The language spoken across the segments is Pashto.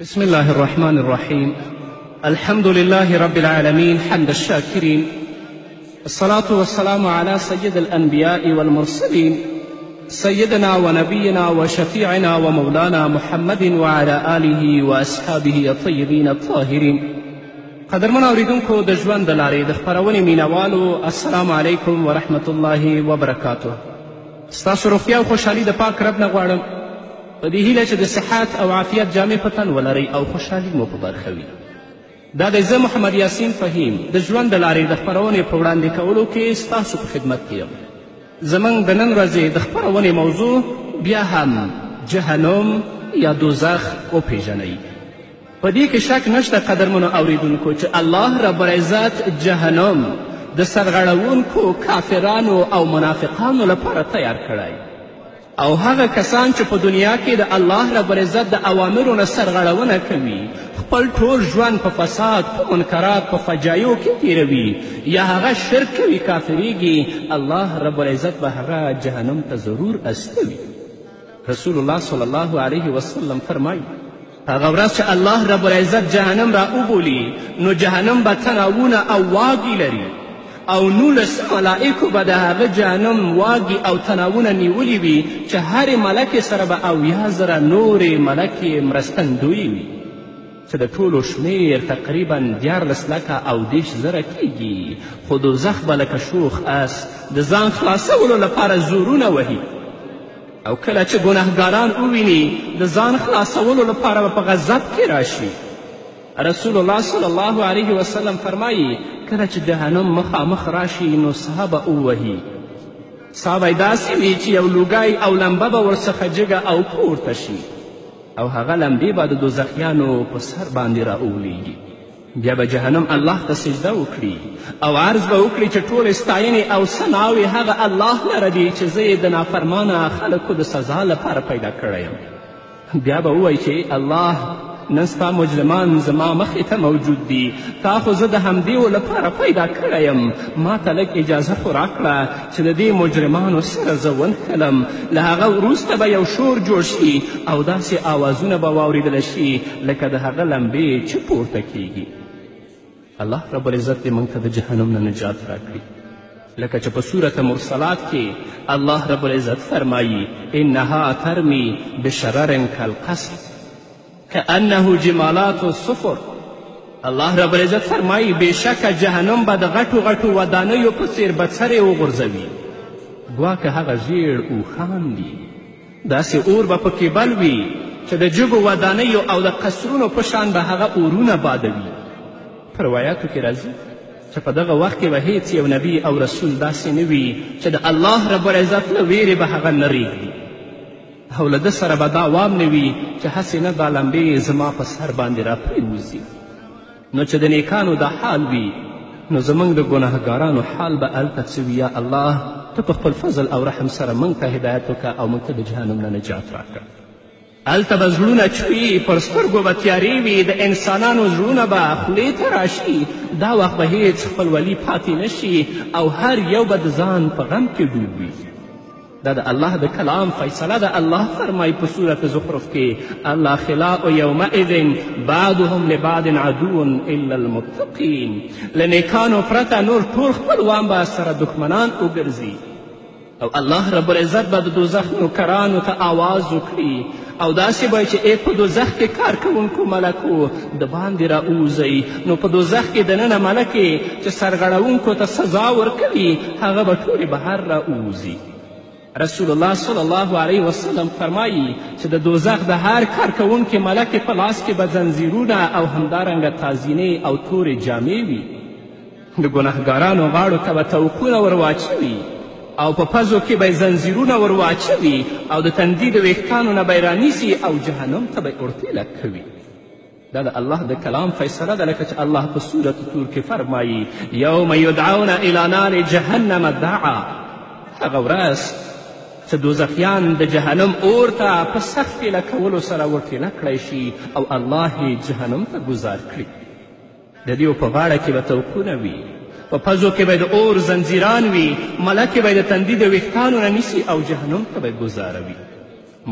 بسم الله الرحمن الرحيم. الحمد لله رب العالمين حمد الشاكرين، الصلاة والسلام على سيد الأنبياء والمرسلين، سيدنا ونبينا وشفيعنا ومولانا محمد وعلى آله وأصحابه الطيبين الطاهرين. قدرمن اوریدونکو، د ژوند د لارې د خپرونې مینوالو، السلام علیکم ورحمت الله وبرکاته. ستاسو روغتیا او خوشحالي د پاک رب نه غواړم، په دې هیله چې د صحت او عافیت جامې په تن ولرئ او خوشحالي مو په برخه وي. دا دی زه محمد یاسین فهیم د ژوند د لارې د خپرونې په وړاندې کولو کې ستاسو په خدمت کې یم. زموږ د نن ورځې د خپرونې موضوع بیا هم جهنم یا دوزخ وپیژنئ. په دې کې شک نشته قدرمنو اوریدونکو چې الله رب العزت جهنم د سرغړونکو کافرانو او منافقانو لپاره تیار کړی، او هغه کسان چې په دنیا کې د الله رب العزت د اوامرو نه سرغړونه کوي، خپل ټول ژوند په فساد، په منکرات، په فجایعو کې تیروي، یا هغه شرک کوي، کافریږي، الله رب العزت به هغه جهنم ته ضرور استوي. رسول الله صلی الله علیه وسلم فرمایي، هغه ورځ چې الله رب العزت جهنم را وبولي، نو جهنم به تناوونه او واګي لري، او 19 ملائکو به د هغه جهنم واګي او تناوونه نیولي وي، چې هرې ملکې سره به 70,000 نورې ملکې مرستندویې وي، چې د ټولو شمېر تقریبا 13,30,000 کیږي. خو دوزخ به لکه شوخ اس د ځان خلاصولو لپاره زورونه وهي، او کله چې ګناهګاران وویني د ځان خلاصولو لپاره به په غضب کې راشي. رسول الله صلی الله علیه وسلم فرمایي، کله چې جهنم مخامخ راشي نو ساه به ووهي، ساه به یې داسې وي چې یو لوګی او لمبه به ورڅخه جګه او پورته شي، او هغه لمبې به د دوزخیانو په سر باندې را اولیږي. بیا به جهنم الله ته سجده وکړي او عرض به وکړي چې ټولې ستاینې او ثناوې هغه الله لره دي چې زه یې د نافرمانه خلکو د سزا لپاره پیدا کړی یم. بیا به ووایي چې الله، نن ستا مجرمان زما مخې ته موجود دي، تا خو زه د همدېو لپاره پیدا کړی یم، ما ته لږ اجازه خو راکړه چې د دې مجرمانو سره زه ونښلم. له هغه وروسته به یو شور جوړ شي او داسې آوازونه به واورېدل شي لکه د هغه لمبې چې پورته کیږي. الله رب العزت دې موږ ته د جهنم نه نجات راکړي. لکه چې په سورة مرسلات کې الله رب العزت فرمایي، انها ترمي بشرر کالقصر كأنه جمالات صفر. الله رب العزت فرمایي، بېشکه جهنم به د غټو غټو ودانیو په څېر بڅرې وغورځوي، ګواکه هغه ژیړ اوښان دي. داسې اور به پکې بل وي چې د جګو ودانیو او د قصرونو په شان به هغه اورونه بادوي. په روایاتو کې راځي چې په دغه وخت کې به هیڅ یو نبي او رسول داسې نه وي چې د الله رب العزت له ویرې به هغه نه رېږدي، او له ده سره به دا وام نه وي چې هسې نه دا لمبې زما په سر باندې راپرېوځي. نو چې د نیکانو دا حال وي، نو زموږ د ګناهګارانو حال به هلته څه وي؟ یا الله، ته په خپل فضل او رحم سره موږ ته هدایت وکړه او موږ ته د جهنم نه نجات راکړه. هلته به زړونه چوي، پر سترګو به تیارې وي، د انسانانو زړونه به خولې ته راشي. دا وخت به هیڅ خپلولي پاتې نه شي او هر یو به د ځان په غم کې ډوب وي. دا د الله د کلام فیصله ده. الله فرمایي په سورة زخرف کې، الاخلاء یومئذ بعضهم لبعض عدو الا المتقین. له نیکانو پرته نور ټول خپلوان به سره دښمنان وګرځي، او الله رب العزت به د دوزخ نوکرانو ته آواز وکړي او داسې به چې ای په دوزخ کې کار کوونکو ملکو، د باندې را ووځئ. نو په دوزخ کې دننه ملکې چې سرغړونکو ته سزا ورکوي، هغه به ټولې بهر را ووځي. رسول الله صلی الله علیه وسلم فرمایي چې د دوزخ د هر کارکوونکي ملکې په لاس کې به ځنځیرونه او همدارنګه تازینې او تورې جامې وي. د ګناهګارانو غاړو ته به طوقونه ورواچوي او په پزو کې به یې ځنځیرونه ورواچوي او د تندي د ویښتانو نه به یې رانیسي او جهنم ته به یې ورتېله کوي. دا د الله د کلام فیصله ده، لکه چې الله په سورة طور کې فرمایي، یوم یدعون الی نار جهنم دعا. هغه ورځ چې دوزخیان د جهنم اور ته په سخت ټیله کولو سره ورټیله کړی شي او الله یې جهنم ته ګوزار کړي. د دیو په غاړه کې به طوقونه وي، په پزو کې به د اور ځنځیران وي، ملکې به د تندي د ویښتانو نه نیسي او جهنم ته به ګوزاروي.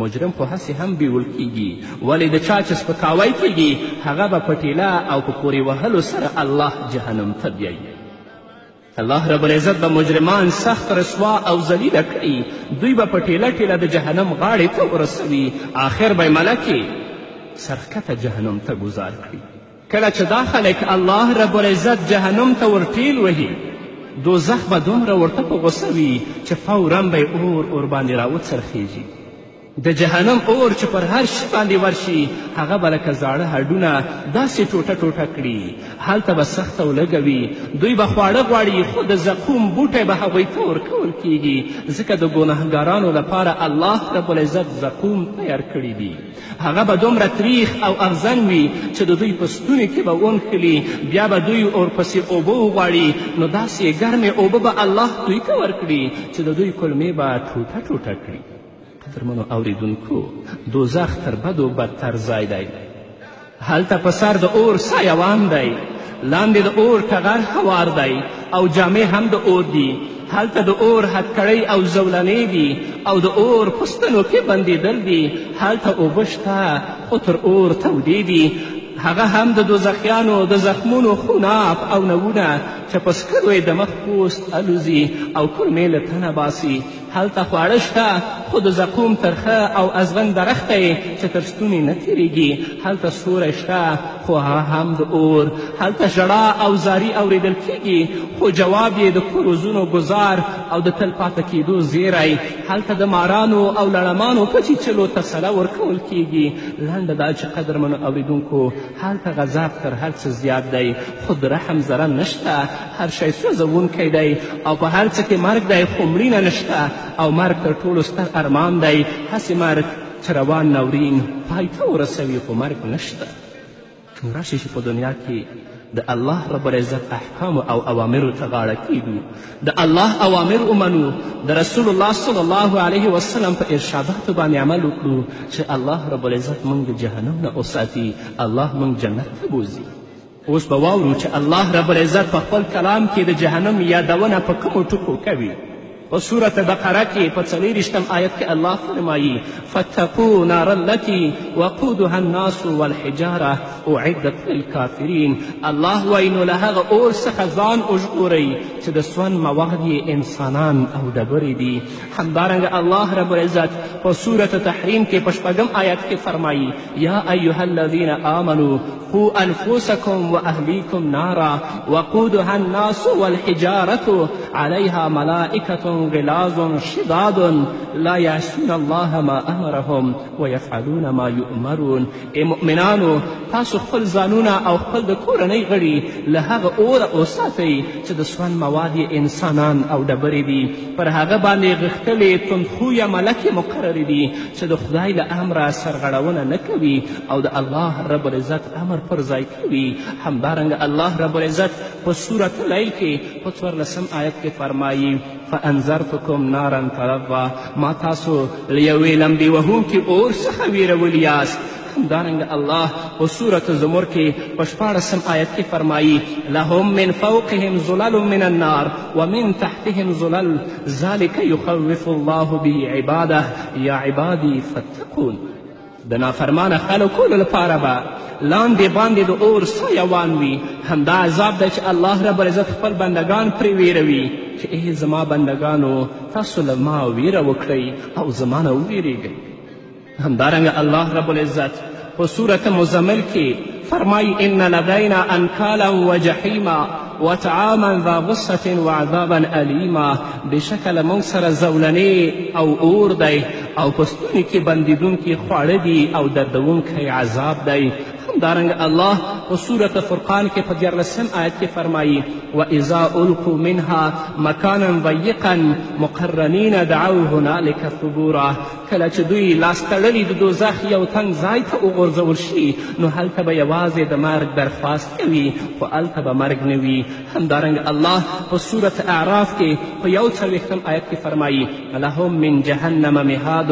مجرم خو هسې هم بیول کیږي، ولې د چا چې سپکاوی کیږي هغه به په ټیله او په پورې وهلو سره الله جهنم ته بیایي. الله رب العزت به مجرمان سخت رسوا او ذلیله کړي، دوی به په ټیله ټیله د جهنم غاړې ته ورسوي، آخر به ملکې سرښکته جهنم ته ګوزار کړي. کله چې دا خلک الله رب العزت جهنم ته ورټیل وهي، دوزخ به دومره ورته په غوسه وي چې فورا به یې اور ورباندې راوڅرخیږي. د جهنم اور چې پر هر شي باندې ورشي هغه به لکه زاړه هډونه داسې ټوټه ټوټه کړي. هلته به سخته ولږوي، دوی به خواړه غواړي خو د زقوم بوټی به هغوی ته ورکول کیږي، ځکه د ګناهګارانو لپاره الله رب العزت زقوم تیار کړي دي. هغه به دومره تریخ او اغزن وي چې د دوی په ستوني کې به ونښلي، بیا به دوی ورپسې اوبه وغواړي، نو داسې ګرمې اوبه به الله دوی ته ورکړي چې د دوی کولمې به ټوټه ټوټه کړي. قدرمنو اوریدونکو، دوزخ تر بدو بدتر ځای دی. هلته په سر د اور سایوان دی، لاندې د اور ټغر هوار دی او جامې هم د اور دي. هلته د اور هتکړۍ او زولنې دي او د اور په ستنو کې بندېدل دي. هلته اوبه شته خو تر اور تودې دي، هغه هم د دوزخیانو د زخمونو خوناب او نوونه چې په سکرو یې د مخ پوست الوزي او کولمې له تنه باسي. هلته خواړه شته خو د زقوم ترخه او ازغن درخته یې چې تر ستوني نه تېرېږي. هلته سوری شته خو هغه هم د اور. هلته ژړا او زاري اورېدل کیږي خو جواب یې د کروزونو ګزار او د تل پاته کېدو زیری. هلته د مارانو او لړمانو په چیچلو تسله ورکول کیږي. لنډه دا چې قدرمنو اورېدونکو، هلته غضب تر هر څه زیات دی خو د رحم ذره نشته. هر شی سوځوونکی دی او په هر څه کې مرګ دی خو مړینه نشته، او مرګ تر ټولو ستر ارمان دی. هسې مرګ چې روان ناورین پای ته ورسوي خو مرګ نشته. راشي چې په دنیا کې د الله رب العزت احکامو او اوامرو ته غاړه کیږو، د الله اوامر ومنو، د رسول الله صلی الله علیه وسلم په ارشاداتو باندې عمل وکړو چې الله رب العزت موږ د جهنم نه وساتي، الله موږ جنت ته بوځي. اوس به واورو چې الله رب العزت په خپل کلام کې د جهنم یادونه په کومو ټکو کوي. په سورة بقره کې په 24 آیت کې الله فرمایي: فاتقوا نار التي وقودها الناس والحجاره اعدت للکافرین. الله وایي نو له هغه اور څخه ځان وژغورئ چې د سون مواد یې انسانان او ډبرې دي. همدارنګه الله رب العزت په سورة تحریم کې په 6 آیت کې فرمایي: یا ایها الذین آمنوا قوا أنفسكم وأهليكم نارا وقودها الناس والحجارة عليها ملائكة غلاظ شداد لا يعصون الله ما أمرهم ويفعلون ما يؤمرون. ای مؤمنانو، تاسو خپل ځانونه او خپل د کورنۍ غړي له هغه اوره وساتئ چې د سون مواد یې انسانان او ډبرې دي. پر هغه باندې غښتلې تندخویه ملکې مقررې دي چې د خدای له امره سرغړونه نه کوي او د الله رب العزت امر پر ځای کوي. همدارنګه الله رب العزت په سورة لیل کې په 14 آیت کې فرمایي: فانذرتکم نارا تلظى. ما تاسو له یوې لمبې وهونکي اور څخه ویرولي یاست. همدارنګه الله په سورة زمر کې په 16 آیت کې فرمایي: لهم من فوقهم ظلل من النار ومن تحتهم ظلل ذلك يخوف الله به عباده یا عبادي فاتقون. د نافرمانه خلکو لپاره به لاندې باندې د اور سایوان وي. همدا عذاب دی چې الله رب العزت خپل بندګان پرې ویروي چې ای زما بندګانو، تاسو له ما ویره وکړئ او زما نه وویرېږئ. همدارنګه الله رب العزت په سورة مزمل کې فرمایي: ان لدینا انکالا وجحیما وطعاما ذا غصة وعذابا الیما. بېشکه له موږ سره زولنې او اور دی او په ستوني کې بندېدونکي خواړه دي او دردونکی عذاب دی. همدارنګه الله په سورة فرقان کې په 13 آیت کې فرمایي: واذا القوا منها مکانا ضیقا مقرنین دعوا هنالک ثبورا. کله چې دوی لاس تړلي د دوزخ یو تنګ ځای ته وغورځول شي نو هلته به یوازې د مرګ درخواست کوي خو هلته به مرګ نه وي. همدارنګه الله په سورة اعراف کې په 41 آیت کې فرمایي: لهم من جهنم مهاد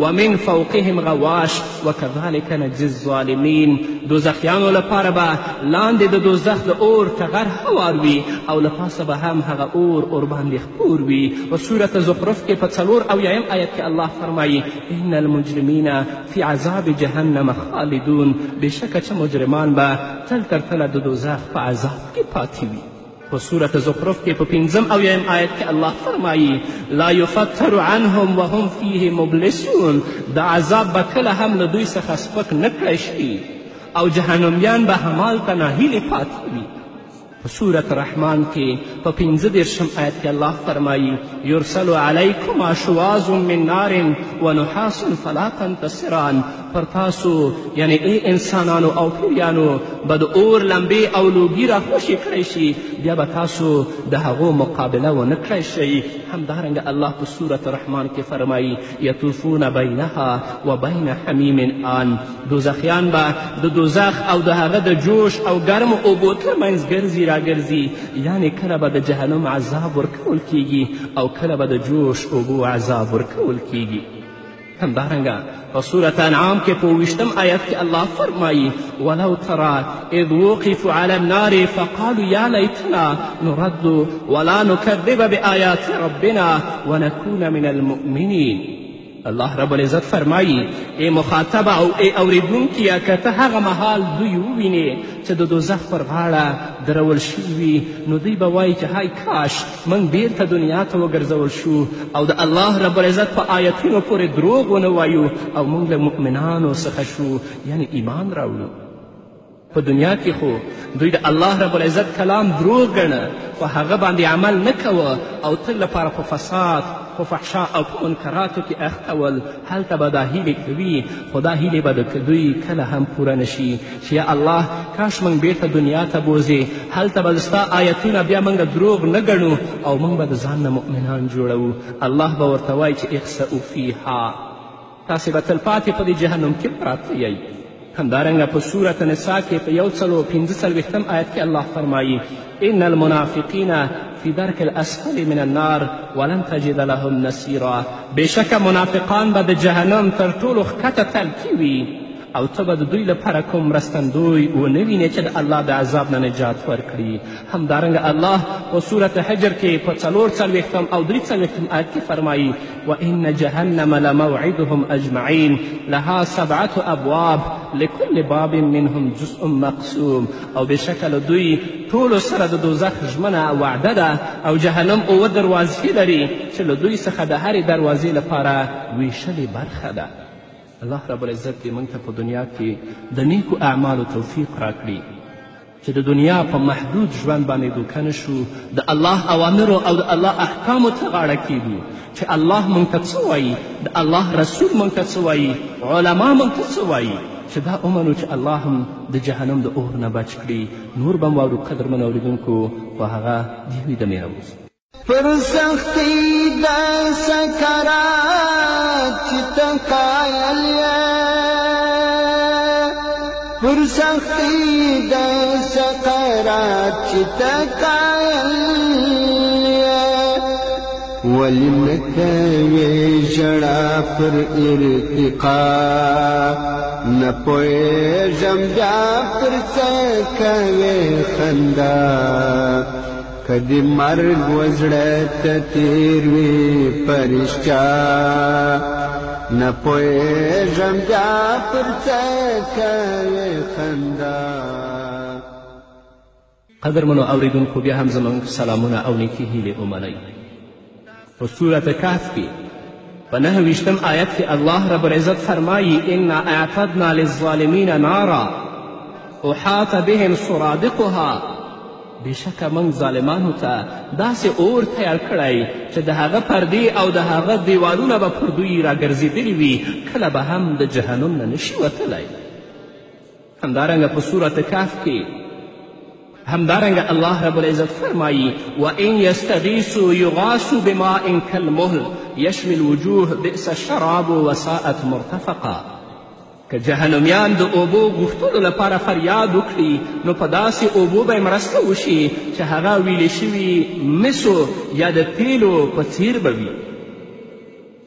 ومن فوقهم غواش وكذلك نجزي الظالمین. دوزخیانو لپاره به لاندې د دوزخ د اور ټغر هوار وي او له پاسه به هم هغه اور ورباندې خپور وي. په سورة زخرف کې په 74 آیت کې الله فرمایي ان المجرمین فی عذاب جهنم خالدون. بېشکه چې مجرمان به تل تر تله د دوزخ په عذاب کې پاتې وي. په سورة زخرف کې په 75 آیت کې الله فرمایي لا یفتر عنهم وهم فیه مبلسون. د عذاب به کله هم له دوی څخه سپک نه کړی شي او جهنمیان به همالته ناهیلې پاتې وي. په سورة رحمان کې په 35 آیت کې الله فرمایي یرسل علیکما شواظ من نار ونحاس فلا تنتصران. پر تاسو یعنی ای انسانانو او پیریانو به د اور لمبې او لوګي راخوشې کړی شي، بیا به تاسو د هغو مقابله ونه کړی شئ. همدارنګه الله په سورة رحمان کې فرمایي یطوفون بینها و بین حمیم آن. دوزخیان به د دوزخ او د هغه د جوش او ګرمو اوبو ترمنځ ګرځي راګرځي، یعنې کله به د جهنم عذاب ورکول کیږي او کله به د جوش اوبو عذاب ورکول کیږي. همدارنګه په سورة انعام کې په 20 آیت کې الله فرمایي ولو ترى اذ وقفوا على النار فقالوا یا لیتنا نرد ولا نکذب بآیات ربنا ونکون من المؤمنین. الله رب العزت فرمایي ای مخاطبه او ای اورېدونکیه، که ته هغه مهال دوی ووینې چې د دوزخ پر غاړه درول شوي وي، نو دوی به وایي چې های کاش موږ بیرته دنیا ته وګرځول شو او د الله رب العزت په آیتونو پورې دروغ ونه وایو او موږ له مؤمنانو څخه شو، یعنې ایمان راوړو. په دنیا کې خو دوی د الله رب العزت کلام دروغ ګڼه، په هغه باندې عمل نه کوه او تل لپاره په فساد، په فحشا او په منکراتو کې اخته ول. هلته به دا هیلې کوي، خو دا هیلې به د دوی کله هم پوره نه شي چې یا الله کاش موږ بیرته دنیا ته بوځې، هلته به ستا آیتونه بیا موږ دروغ نه ګڼو او موږ به د ځان نه مؤمنان جوړوو. الله به ورته وایي چې اخسئو فیها، تاسې به تلپاتې په دې جهنم کې پراته یئ. همدارنګه په سورة نساء کې په 145 آیت کې الله فرمایي ان المنافقین فی درک الاسفل من النار ولن تجد لهم نصیرا. بېشکه منافقان به د جهنم تر ټولو ښکته تل کې وي او ته به د دوی لپاره کوم مرستندوی ونه وینې چې د الله د عذاب نه نجات ورکړي. همدارنګه الله په سورة حجر کې په 44 او 43 آیت کې فرمایي وإن جهنم لموعدهم أجمعين لها 7 أبواب لكل باب منهم جزء مقسوم. او بېشکه له دوی ټولو سره د دوزخ ژمنه وعده ده او جهنم 7 دروازې لري چې له دوی څخه د هرې دروازې لپاره ویشلې برخه ده. الله رب العزت دې موږ ته په دنیا کې د نیکو اعمالو توفیق راکړي چې د دنیا په محدود ژوند باندې دوکه نه شو، د الله اوامرو او د الله احکامو ته غاړه کیږو چې الله موږ ته څه وایي، د الله رسول موږ ته څه وایي، علما موږ ته څه وایي، چې دا ومنو چې الله هم د جهنم د اور نه بچ کړي. نور به هم واورو قدرمنو اورېدونکو، خو هغه د یوې دمې راوځي. پر سختۍ د سکرات چې ته قایل یې، پر سختۍ د سکرات چې ته قایل یې، ولې نه کوې ژړا پر ارتقا، نه پوهېږم بیا پر څه کوې خندا، که دې مرګ و زړه ته تېر وي په رښتیا، نه پوهېږم بیا پر څه کوې خندا. قدرمنو اورېدونکو، بیا هم زموږ سلامونه او نیکې هیلې ومنئ. په سورة کهف کې په 29 آیت کې الله رب العزت فرمایي انا اعتدنا للظالمین نارا احاط بهم سرادقها. بېشکه موږ ظالمانو ته داسې اور تیار کړی چې د هغه پردې او د هغه دیوالونه به پر دوی راګرځېدلي وي، کله به هم د جهنم نه نشي وتلی. همدارنګه په سورة کهف کې همدارنګه الله رب العزت فرمایي وإن یستغیثوا یغاثوا بماء کالمهل یشوي الوجوه بئس الشراب وساءت مرتفقا. که جهنمیان د اوبو غوښتلو لپاره فریاد وکړي نو په داسې اوبو به یې مرسته وشي چې هغه ویلې شوي مسو یا د تیلو په څیر به وي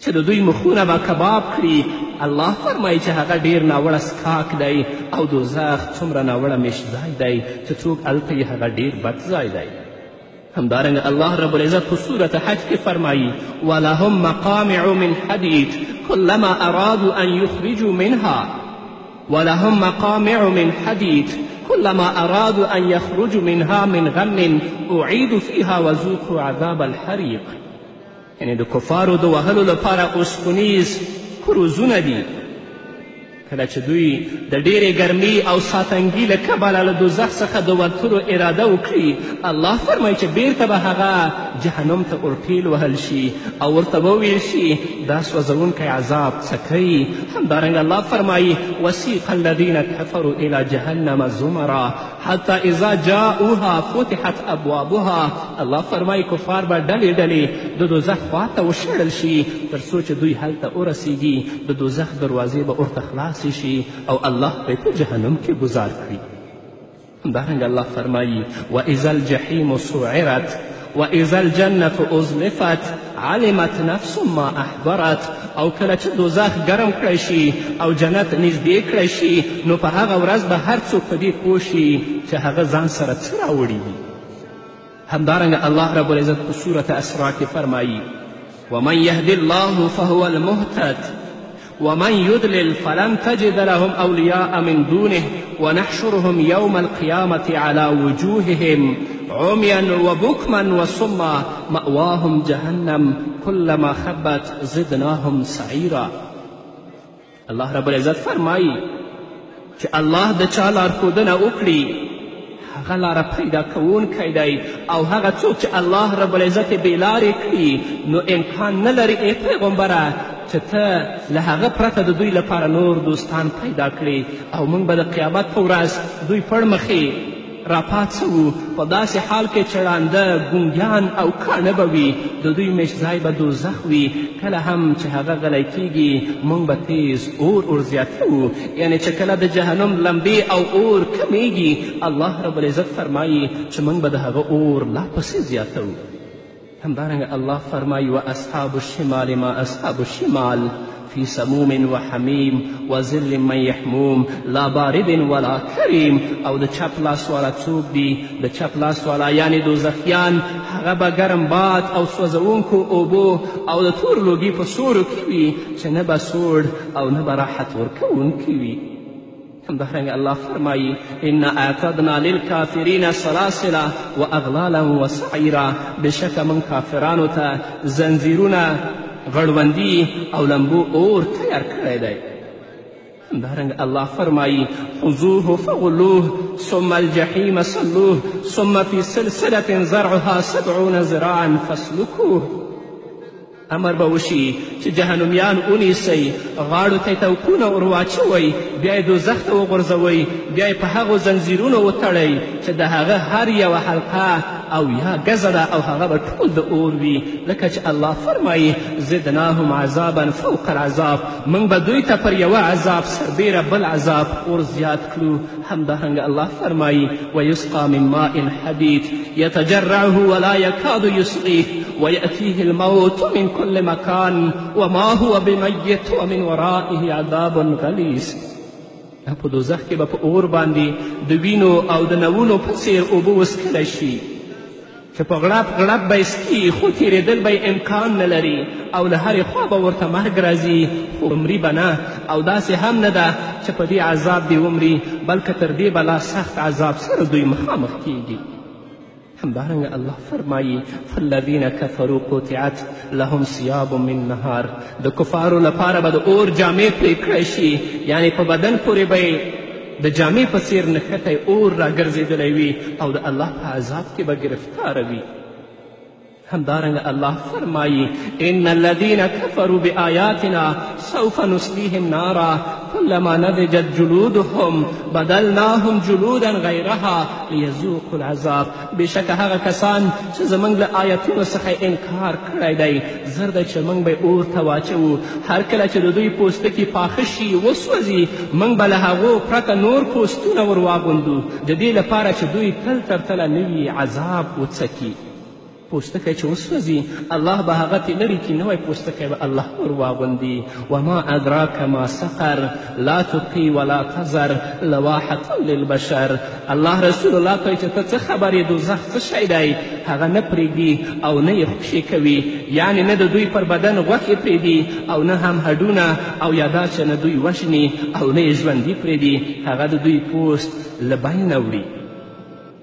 چې د دوی مخونه به کباب کړي. الله فرمایي چې هغه ډیر ناوړه څښاک دی، او دوزخ څومره ناوړه میشتځای دی چې څوک هلته یې هغه ډیر بد ځای دی. همدارنګه الله رب العزت په سورة حج کې فرمایي: ولهم مقامع من حدید كلما ارادوا ان یخرجوا منها ولهم مقامع من حدید كلما ارادوا ان يخرجوا منها من غم اعيدوا فيها وذوقوا عذاب الحريق. یعنې د کفارو د وهلو لپاره اوسپنیز کروزونه دي. کله چې دوی د ډېرې ګرمي او ساتنګي له کبله له دوزخ څخه د وتلو اراده وکړي، الله فرمایي چې بیرته به هغه جهنم ته ورټېل وهل شي او ورته وویل شي دا سوځوونکی عذاب څکئ. همدارنګه الله فرمایي: وسیق الذین کفروا الی جهنم زمرا حتی اذا جاؤها فتحت ابوابها. الله فرمایي کفار به ډلې ډلې د دوزخ خواته وشړل شي تر څو چې دوی هلته ورسیږي، د دوزخ دروازې به ورته خلاصې شي او الله به په جهنم کې ګذار کړي. همدارنګه الله فرمایي: واذا الجحیم سعرت واذا الجنة ازلفت علمت نفس ما احضرت. او کله چې دوزخ ګرم کړی شي او جنت نږدې کړی شي، نو په هغه ورځ به هر څوک په دې پوه شي چې هغه ځان سره څه راوړي دي. همدارنګه الله رب العزت په سورة اسراء کې فرمایي: ومن يهد الله فهو المهتد ومن يضلل فلن تجد لهم أولياء من دونه ونحشرهم يوم القيامة على وجوههم عميا وبكما وصما مأواهم جهنم كلما خبت زدناهم سعيرا. الله رب العزت فرمایي چې الله د چا لارښودنه وکړي هغه لاره پیدا کوونکی دی، او هغه څوک چې الله رب العزت یې بې لارې کړي نو امکان نه لري ای پیغمبره چې ته له هغه پرته د دوی لپاره نور دوستان پیدا کړې. او موږ به د قیامت په ورځ دوی پړمخې راپاڅوو په داسې حال کې چې ړانده، ګونګیان او کاڼه به وي، د دوی میشتځای به دوزخ وي. کله هم چې هغه غلی کیږي موږ به تیز اور ور زیاتوو. یعنې چې کله د جهنم لمبې او اور کمیږي، الله رب العزت فرمایي چې موږ به د هغه اور لا پسې زیاتوو. همدارنګه الله فرمایي: واصحاب الشمال ما اصحاب الشمال في سموم وحمیم وظل من یحموم لا بارد ولا کریم. او د چپ لاس والا څوک دي؟ د چپ لاس والا یعنې دوزخیان، هغه به ګرم باد او سوځوونکو اوبو او د تور لوګي په سورو کې وي چې نه به سوړ او نه به راحت ورکوونکي وي. همدارنګه الله فرمایي: انا اعتدنا للکافرین سلاسل واغلالا وسعیرا. بېشکه موږ کافرانو ته زنځیرونه، غړوندي او لمبو اور تیار کړی دی. همدارنګه الله فرمایي: خذوه فغلوه ثم الجحیم صلوه ثم في سلسلة زرعها 70 ذراعا فاسلکوه. امر به وشي چې جهنمیان ونیسئ، غاړو ته یې توقونه ور واچوئ، بیا یې دوزخ ته وغورځوئ، بیا یې په هغو زنځیرونو وتړئ چې د هغه هر یوه حلقه او یا ګزه ده او هغه به ټول د اور وي. لکه چې الله فرمایي: زدناهم عذابا فوق العذاب. موږ به دوی ته پر یوه عذاب سربېره بل عذاب ور زیات کړو. همدارنګه الله فرمایي: ویسقى من ماء حدید يتجرعه ولا يكاد يسقيه ويأتيه الموت من كل مكان وما هو بميت ومن ورائه عذاب غلیظ. په دوزخ کې به په اور باندې د وینو او د نوونو په څېر اوبه وڅښلی شي چې په غړپ غړپ به یې څکي، خو تېرېدل به یې امکان نه لري او له هرې خوا به ورته مرګ راځي، خو مري به نه. او داسې هم نه ده چې په دې عذاب دې ومري، بلکې تر دې به لا سخت عذاب سره دوی مخامخ کیږي. همدارنګه الله فرمایي: فالذین کفروا قطعت لهم ثیاب من نهار. د کفارو لپاره به د اور جامې پرې کړی شي، یعنې په بدن پورې به یې د جامې په څېر نښتی اور راګرځېدلی وي او د الله په عذاب کې به ګرفتاره وي. همدارنګه الله فرمایي: ان الذین کفروا بآیاتنا سوف نصلیهم نارا كلما نضجت جلودهم بدلناهم جلودا غیرها لیذوقوا العذاب. بېشکه هغه کسان چې زموږ له آیتونو څخه انکار کړی دی، زر دی چې موږ به یې اور ته واچوو. هر کله چې د دوی پوستکي پاخه شي، وسوځي، موږ به له هغو پرته نور پوستونه ور واغوندو، د دې لپاره چې دوی تل تر تله نوي عذاب وڅکي. پوستکی چې وسوځي الله به هغه ترې لرې کړي، نوی پوستکی به الله ور واغوندي. وما ادراک ما سقر لا تبقي ولا تذر لواحة للبشر. الله رسول الله ته چې ته څه خبر یې دوزخ څه شی دی؟ هغه نه پرېږدي او نه یې خوشې کوي، یعنې نه د دوی پر بدن غوښې پرېږدي او نه هم هډونه، او یا دا چې نه دوی وژني او نه یې ژوندي پرېږدي، هغه د دوی پوست له بینه وړي.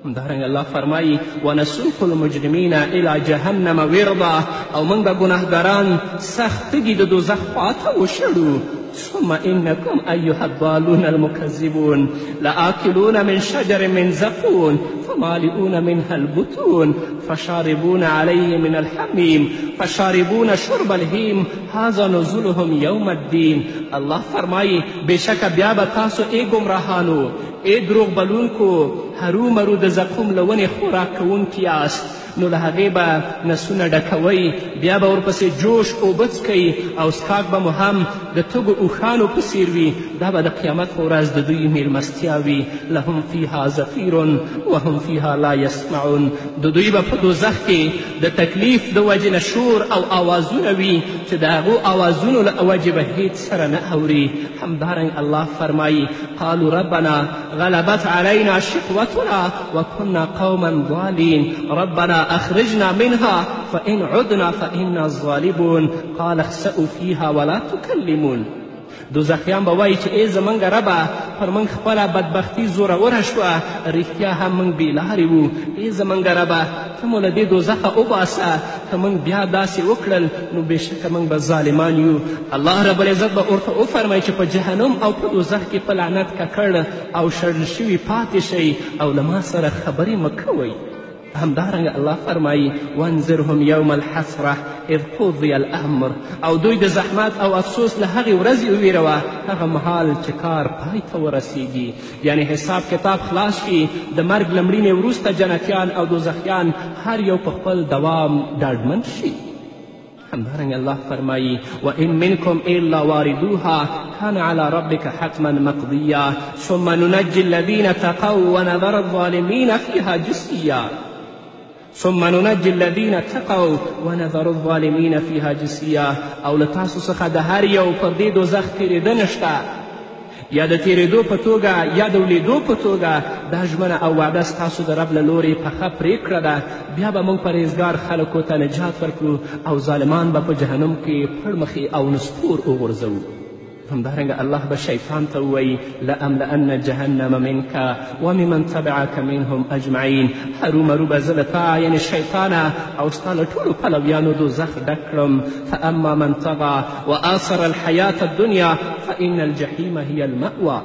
همدارنګه الله فرمایي ونسوق المجرمین الی جهنم وردا، او موږ به ګناهګاران سخت تږي د دوزخ خواته وشړو. ثم انکم ایها الضالون المکذبون لآکلون من شجر من زقون فمالئون منها البطون فشاربون علیه من الحمیم فشاربون شرب الهیم هذا نزلهم یوم الدین. الله فرمایي بېشکه بیا به تاسو ای ګمراهانو، ای دروغ بلونکو، هرومرو د زقوم له ونې خوراک کوونکي یاست، نو له هغې به نسونه ډکوئ، بیا به ورپسې جوش اوبه څکئ او څښاک به مو هم د تږو اوښانو په څیر وي. دا به د قیامت په ورځ د دوی میلمستیا وي. لهم فیها زفیر وهم فیها لا یسمعون. د دوی به په دوزخ کې د تکلیف د وجې نه شور او آوازونه وي چې د هغو آوازونو له وجې به هیڅ سره نه اوري. همدارنګ الله فرمایي قالوا ربنا غلبت علينا شقوتنا وكنا قوما ضالين ربنا أخرجنا منها فإن عدنا فإنا ظالمون قال اخسأوا فيها ولا تكلمون. دوزخیان به وایي چې ای زموږ ربه، پر موږ خپله بدبختي زوروره شوه، رښتیا هم موږ بېلارې وو. ای زموږ ربه، ته مو له دې دوزخه وباسه، که موږ بیا داسې وکړل نو بېشکه موږ به ظالمان یو. الله رب العزت به ورته وفرمایي چې په جهنم او په دوزخ کې په لعنت ککړ او شړل شوي پاتې شئ او له ما سره خبرې مه کوئ. همدارنګه الله فرمایي وانذرهم یوم الحسره اذ قضی الامر، او دوی د زحمت او افسوس له هغې ورځې وویروه هغه مهال چې کار پای ته ورسیږي، یعنې حساب کتاب خلاص شي، د مرګ له مړینې وروسته جنتیان او دوزخیان هر یو په خپل دوام ډاډمن شي. همدارنګه الله فرمایي وإن منكم إلا واردوها كان على ربك حتما مقضيا ثم ننجي الذين تقوا ونذر الظالمين فيها جثيا ثم ننجي الذين اتقوا ونذر الظالمين فيها جثيا. او له تاسو څخه د هر یو پر دې دوزخ تېرېدنه شته، یا د تېرېدو په توګه یا د ولیدو په توګه. دا ژمنه او وعده ستاسو د رب له لورې پخه پرېکړه ده. بیا به موږ پرهېزګار خلکو ته نجات ورکړو او ظالمان به په جهنم کې پړمخې او نسکور وغورځوو. همدارنګه الله به شیطان ته ووایي لأملأن جهنم منک وممن تبعک منهم اجمعین. هرومرو به زه له تا یعنې شیطانه او ستا له ټولو پلویانو دوزخ ډک کړم. فاما من طغى وآثر الحیاة الدنیا فإن الجحیم هي المأوى.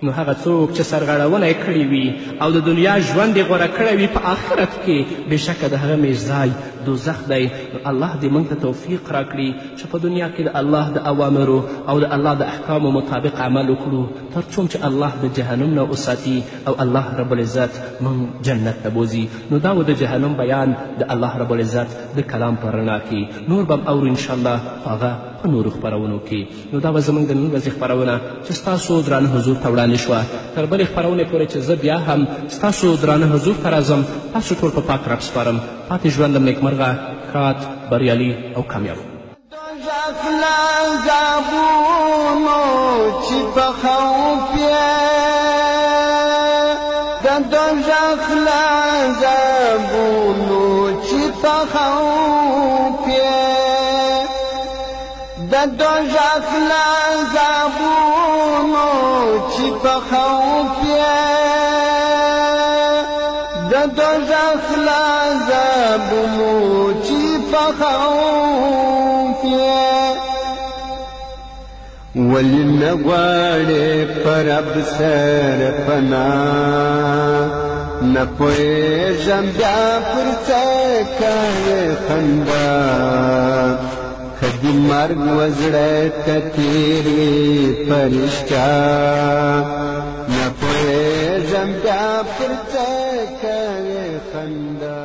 نو هغه څوک چې سرغړونه یې کړې وي او د دنیا ژوند یې غوره کړی وي په آخرت کې، بېشکه د هغه میزای دوزخ دی. نو الله دې موږ ته توفیق راکړي چې په دنیا کې د الله د اوامرو او د الله د احکامو مطابق عمل وکړو، تر څو چې الله د جهنم نه وساتي او الله رب العزت موږ جنت ته بوځي. نو دا و د جهنم بیان د الله رب العزت د کلام په رڼا کې. نور به هم اورو انشاءالله هغه په نورو خپرونو کې. نو دا به زموږ د نن ورځې خپرونه چې ستاسو درانه حضور ته وړاندې شوه. تر بلې خپرونې پورې چې زه بیا هم ستاسو درانه حضور ته راځم، تاسو ټول په پاک رب سپارم. پاتې ژوند له نیکمرغه، ښاد، بریالي او کامیاب. دوزخ له عذابونو چې په خوف یې، د دوزخ له عذابونو چې په خوف یې، د دوزخ له عذابونو چې په خوف یې، د دوزخ له عذابونو چې په خوف یې. ولې نه غواړې په رب سره پناه، نه پوهېږم بیا پر څه کوې خندا، که دې مرګ و زړه ته تېر وي په رښتیا، نه پوهېږم بیا پر څه کوې خندا.